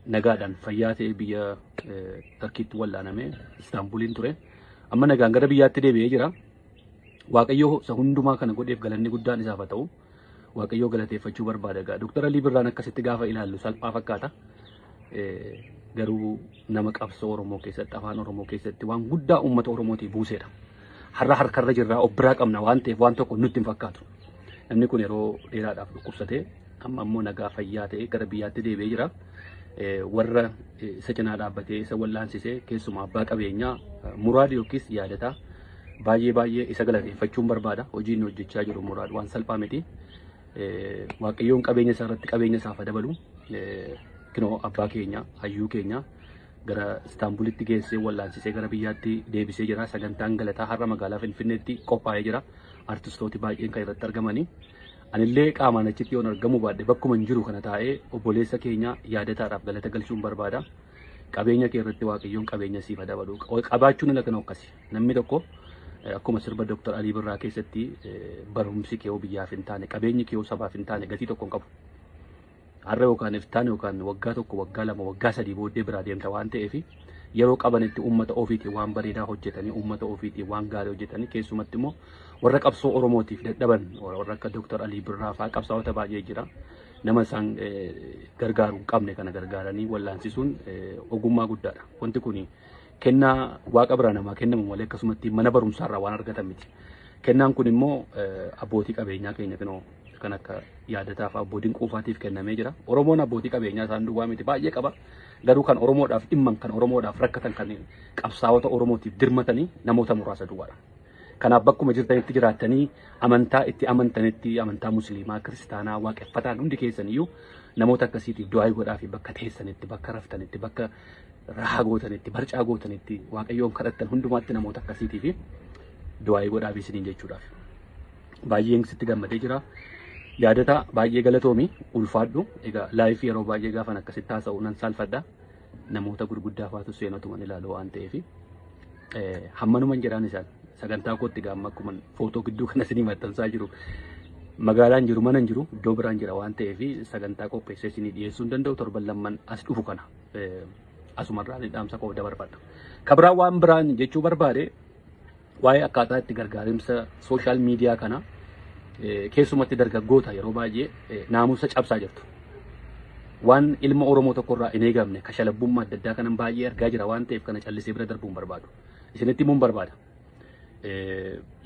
Nagaadhaan fayyaa ta'ee biyya Tarkiitti wal'aanamee Istaanbuliin ture. Amma nagaan gara biyyaatti deebi'ee jira. Waaqayyo isa hundumaa kana godheef galanni guddaan isaaf haa ta'u. Waaqayyoo galateeffachuu barbaada egaa. Dooktar Alii Birraan akkasitti gaafa ilaallu salphaa fakkaata. Garuu nama qabsoo Oromoo keessatti, afaan Oromoo keessatti waan guddaa uummata Oromootiif buuseedha. Har'a harkarra jirraa of biraa qabna waan ta'eef waan tokko nutti hin fakkaatu. Namni kun yeroo dheeraadhaaf dhukkubsatee amma immoo nagaa fayyaa ta'ee gara biyyaatti deebi'ee jira. Warra isa cinaa dhaabbatee isa wallaansisee, keessumaa abbaa qabeenyaa Muraad yookiis Yaadataa, baay'ee baay'ee isa galateeffachuun barbaada. Hojii inni hojjechaa jiru, Muraad, waan salphaa miti. Waaqayyoon qabeenya isaa irratti qabeenya isaaf haa dabalu. Kinoo abbaa keenya, hayyuu keenya gara Istaanbulitti geessee wallaansisee gara biyyaatti deebisee jira. Sagantaan galataa har'a magaalaa Finfinneetti qophaa'ee jira. Artistooti baay'een kan irratti argamanii. Anillee qaamaan achitti yoon argamuu baadhe, bakkuma hin jiru kana taa'ee obboleessa keenya Yaadataadhaaf galata galchuun barbaada. Qabeenya kee irratti Waaqayyoon qabeenya siif haa dabalu. Qabaachuun ala kana akkasi. Namni tokko akkuma sirba Dr. Alii Birraa keessatti, barumsi kee yoo biyyaaf hin taane, qabeenyi kee yoo sabaaf hin taane, gatii tokko hin qabu. Har'a yookaan iftaan yookaan waggaa 1, waggaa 2, waggaa 3 booddee biraa deemta waan ta'eef, yeroo qabanitti uummata ofiitiin waan bareedaa hojjetanii, uummata ofiitiin waan gaarii hojjetanii, keessumatti immoo warra qabsoo Oromootiif dadhaban, warra akka Dr. Alii Birraa fa'aa, qabsaa'ota baay'ee jira. Nama isaan gargaaru hin qabne kana gargaaranii wallaansisuun ogummaa guddaadha. Wanti kun kennaa Waaqa biraa namaa kennamu malee akkasumatti mana barumsaarraa waan argatan miti. Kennaan kun immoo abbootii qabeenyaa keenya kinoo kan akka Yaadataa fa'aa, abbootiin quufaatiif kennamee jira. Oromoon abbootii qabeenyaa isaan duwwaa miti, baay'ee qaba. Garuu kan Oromoodhaaf dhimman, kan Oromoodhaaf rakkatan, kan qabsaa'ota Oromootiif dirmatanii namoota muraasa duwwaadha. Kanaaf bakkuma jirtanitti jiraattanii, amantaa itti amantanitti, amantaa Musliimaa, Kiristaanaa, Waaqeffataan hundi keessaniyyuu namoota akkasiitiif du'aa godhaa fi bakka teessanitti, bakka raftanitti, bakka rahaa gootanitti, barcaa gootanitti, Waaqayyoon kadhattan hundumaatti namoota akkasiitiif du'aa godhaa fi isiniin jechuudhaaf. Baay'een sitti gammadee jira. Yaadata, baay'ee galatoomi, ulfaadhu. Egaa live yeroo baay'ee gaafan akkasitti haasa'u nan saalfadha. Namoota gurguddaa faatu seenatuman ilaalu waan ta'eef. Hammanuman jedhaan isaan sagantaa kootti gaamma akkuma footoo gidduu kana isinii maxxansaa jiru. Magaalaan jiru, mana hin jiru, iddoo biraan jira waan ta'eef sagantaa qopheessee isinii dhiyeessuu hin danda'u. Torban lamman as dhufu kana asumarraan dhaamsa koo dabarfadha. Kabiraan waan biraan jechuu barbaade, waa'ee akkaataa itti gargaarimsa social media kana, keessumatti dargaggoota yeroo baay'ee naamusa cabsaa jirtu. Waan ilma Oromoo tokkorraa hin eegamne kashalabbummaa adda addaa kanan baay'ee argaa jira waan ta'eef, kana callisee bira darbuun barbaadu. Isinitti himuun barbaada.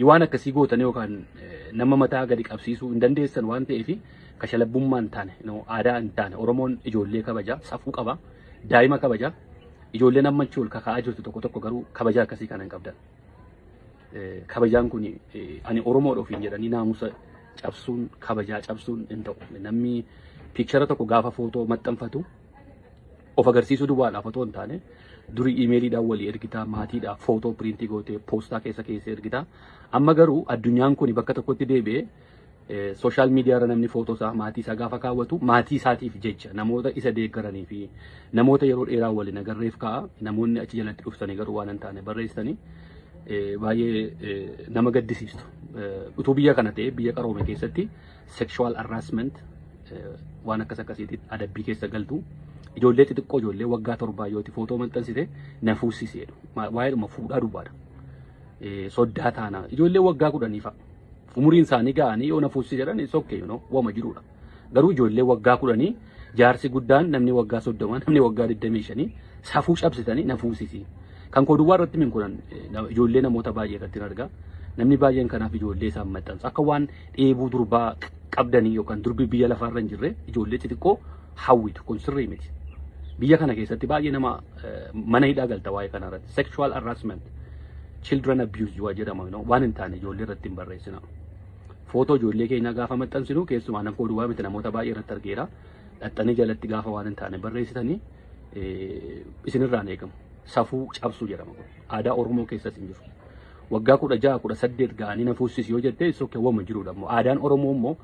Waan akkasii gootan yookaan nama mataa gadi qabsiisuu hin dandeessan waan ta'eef, kashalabbummaa hin taane, aadaa hin taane. Oromoon ijoollee kabaja, safuu qaba, daa'ima kabaja. Ijoolleen amma achi ol kaka'aa jirtu tokko tokko garuu kabaja akkasii kana hin qabdan. Kabajaan kun ani Oromoodha ofiin jedhanii naamusa cabsuun, kabajaa cabsuun hin ta'u. Namni picture tokko gaafa footoo maxxanfatu of agarsiisuu duwwaadhaaf otoo hin taane, durii iimeeliidhaan walii ergitaa, maatiidhaaf footoo print gootee poostaa keessa keessa ergitaa. Amma garuu addunyaan kun bakka tokkotti deebi'ee social media irra namni footoo isaa, maatii isaa gaafa kaawwatu, maatii isaatiif jecha, namoota isa deeggaranii fi namoota yeroo dheeraa waliin agarreef ka'a. Namoonni achi jalatti dhuftanii garuu waan hin taane barreessitanii baay'ee nama gaddisiistu. Utuu biyya kana ta'e, biyya qaroome keessatti sexual harassment waan akkas akkasiitiin adabbii keessa galtu. Ijoollee xixiqqoo, ijoollee waggaa 7 yooti footoo maxxansite, na fuusisi jedhu. Waa'eedhuma fuudhaa duwwaadha. Soddaa taanaa ijoollee waggaa 10 fa'a. Umuriin isaanii ga'anii yoo na fuusisi jedhan, it's okay, wama jirudha. Garuu ijoollee waggaa 10, jaarsi guddaan, namni waggaa 30, namni waggaa 25 safuu cabsitanii na fuusisi. Kan koo duwwaa irratti min kunan ijoollee namoota baay'ee irratti hin argaa. Namni baay'een kanaaf ijoollee isaan maxxansu. Akka waan dheebuu durbaa qabdanii yookaan durbi biyya lafaarra hin jirre ijoollee xixiqqoo hawwitu, kun sirrii miti. Biyya kana keessatti baay'ee nama mana hidhaa galta waa'ee kana irratti. Sexual harassment, children abuse waa jedhama, waan hin taane ijoollee irratti hin barreessina. Footoo ijoollee keenyaa gaafa maxxansinu, keessumaa nan koo duwwaa miti, namoota baay'ee irratti argeera. Dhaxxanii jalatti gaafa waan hin taane barreessitanii isinirraan eegamu. Safuu cabsuu jedhama kun. Aadaa Oromoo keessas hin jiru. Waggaa 16, 18 ga'anii na fuusisi yoo jettee, sokkee wama jirudha immoo. Aadaan Oromoo immoo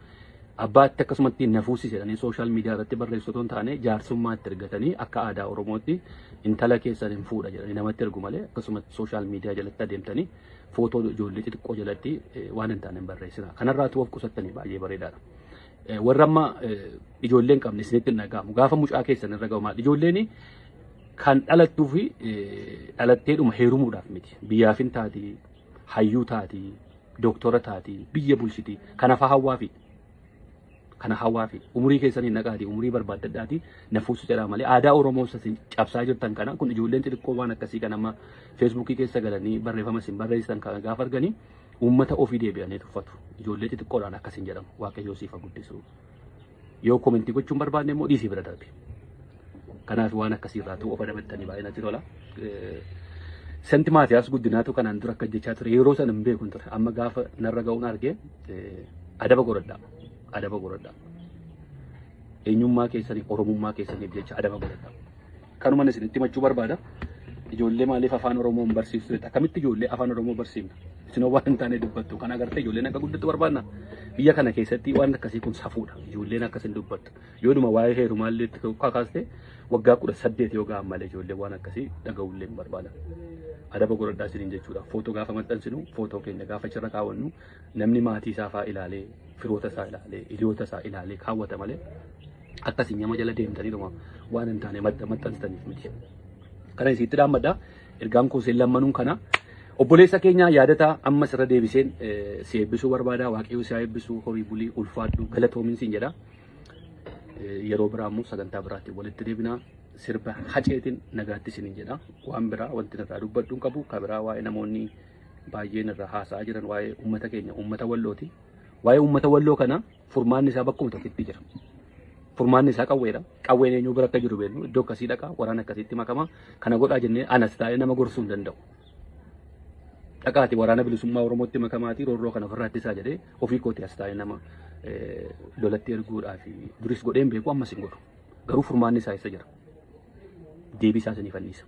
abbaatti akkasumatti na fuusisi jedhanii social media irratti barreessu otoo hin taane, jaarsummaa itti ergatanii akka aadaa Oromootti intala keessan hin fuudha jedhanii namatti ergu malee, akkasumatti social media jalatti adeemtanii footoo ijoollee xixiqqoo jalatti waan hin taane hin barreessina. Kanarraatu of qusattanii baay'ee bareedaadha. Warra amma ijoollee hin qabne isinitti hin dhaga'amu. Gaafa mucaa keessan irra ga'u maal? Ijoolleen kan dhalattuu fi dhalatteedhuma heerumuudhaaf miti. Biyyaaf hin taati, hayyuu taati, dooktora taati, biyya bulchiti. Kana faa hawwaafi. Kana hawwaafi. Umurii keessanii naqaati, umurii barbaaddadhaati na fuusu jedhaa malee aadaa Oromoo isin cabsaa jirtan kana kun ijoolleen xixiqqoo waan akkasii kan amma feesbuukii keessa galanii barreeffama isin barreessitan kana gaafa arganii uummata ofii deebi'anii tuffatu. Ijoollee xixiqqoodhaan akkas hin jedhamu. Waaqayyoo siif haa guddisu. Yoo komentii gochuun barbaanne immoo dhiisii bira darbi. Kanaaf waan akkasii irraa ta'uu of adabattanii baay'ee natti tola. Senti Maatiyaas Guddinaatu kanaan dura akka jechaa ture yeroo sana hin beekun ture. Amma gaafa narra ga'uun argee adaba godhadhaa. Adaba godhadhaa. Eenyummaa keessanii Oromummaa keessaniif jecha adaba godhadhaa. Kanuman isinitti himachuu barbaada. Ijoollee maaliif afaan Oromoo hin barsiiftu jette? Akkamitti ijoollee afaan Oromoo barsiifna? Isinoo waan hin taane dubbattu. Kana agartee ijoolleen akka guddattu barbaadna. Biyya kana keessatti waan akkasii kun safuudha. Ijoolleen akkas hin dubbattu. Yoodhuma waa'ee heerumaallee itti kakaaste waggaa 18 yoo ga'an malee ijoolleen waan akkasii dhaga'uullee hin barbaadan. Adaba godhadhaa isiniin jechuudha. Footoo gaafa maxxansinu, footoo keenya gaafa achirra kaawwannu namni maatii isaa fa'aa ilaalee, firoota isaa ilaalee, hiriyoota isaa ilaalee kaawwata malee akkasii nama jala deemtaniidhuma waan hin taane maxxansitaniif miti. Kana isitti dhaammadha. Ergaan koo isin lammanuun kana. Obboleessa keenya yaadataa ammas irra deebiseen si eebbisuu barbaada. Waaqayyo si haa eebbisu. Horii bulii ulfaadhu galatoomin siin jedha. Yeroo biraa immoo sagantaa biraatiin walitti deebina. Sirba haceetiin nagaatti isiniin jedha. Waan biraa wanti irraa dubbadhu hin qabu. Ka biraa waa'ee namoonni baay'een irraa haasa'aa jiran waa'ee uummata keenya uummata wallooti. Waa'ee uummata walloo kana furmaanni isaa bakkuma tokkotti jira. Furmaanni isaa qawweedha. Qawween eenyu bira akka jiru beeknu iddoo akkasii dhaqa waraana akkasiitti makama kana godhaa jennee anas taa'ee nama gorsuu hin danda'u. Dhaqaati waraana bilisummaa Oromootti makamaatii roorroo kana ofirraa ittisaa jedhee ofii kootii as taa'ee nama lolatti erguudhaaf duris godhee hin beeku ammas hin godhu. Garuu furmaanni isaa eessa jira? Deebii isaa isinii fanniisa.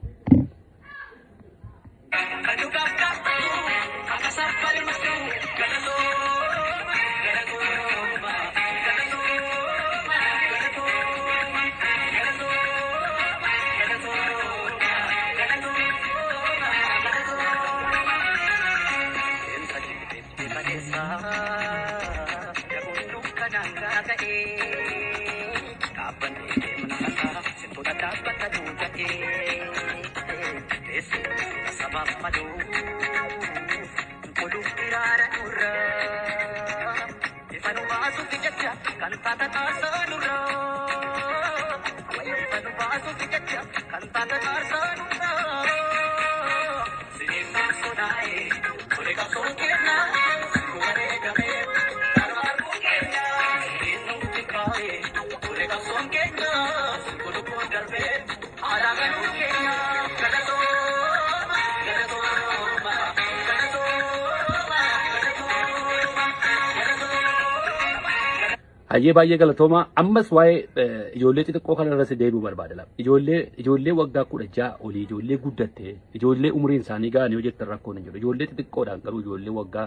Hayyee baay'ee galatoomaa. Ammas waa'ee ijoollee xixiqqoo kana irratti deebi'uu barbaada. Lafa. Ijoollee ijoollee waggaa 16 olii ijoollee guddatte ijoollee umriin isaanii ga'an yoo jettan rakkoon hin jiru. Ijoollee xixiqqoodhaan garuu ijoollee waggaa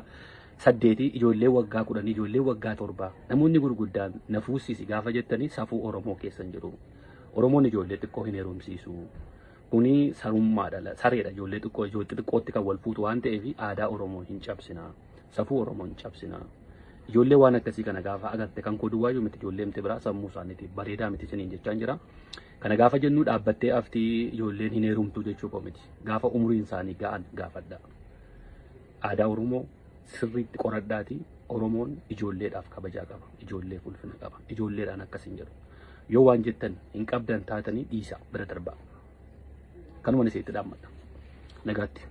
8 ijoollee waggaa 10 ijoollee waggaa 7 namoonni gurguddaan na fuussisi gaafa jettanii safuu Oromoo keessa hin jiru. Oromoon ijoollee xiqqoo hin heerumsiisu. Kuni sarummaadha. Sareedha ijoollee xiqqoo ijoollee xixiqqootti kan wal fuutu waan ta'eef aadaa Oromoo hin cabsina. Safuu Oromoo hin cabsina. Ijoollee waan akkasii kana gaafa agarte kan koo duwwaayyuu miti ijoollee miti biraa sammuu isaaniitiif bareedaa miti isiniin jechaan jira. Kana gaafa jennu dhaabbattee aftii ijoolleen hin heerumtuu jechuu koo miti. Gaafa umuriin isaanii ga'an gaafadha. Aadaa Oromoo sirriitti qoradhaatii Oromoon ijoolleedhaaf kabajaa qaba. Ijoolleef ulfina qaba. Ijoolleedhaan akkas hin jedhu. Yoo waan jettan hin qabdan taatanii dhiisa bira darbaa. Kanuman isinitti dhaammadha. Nagaatti.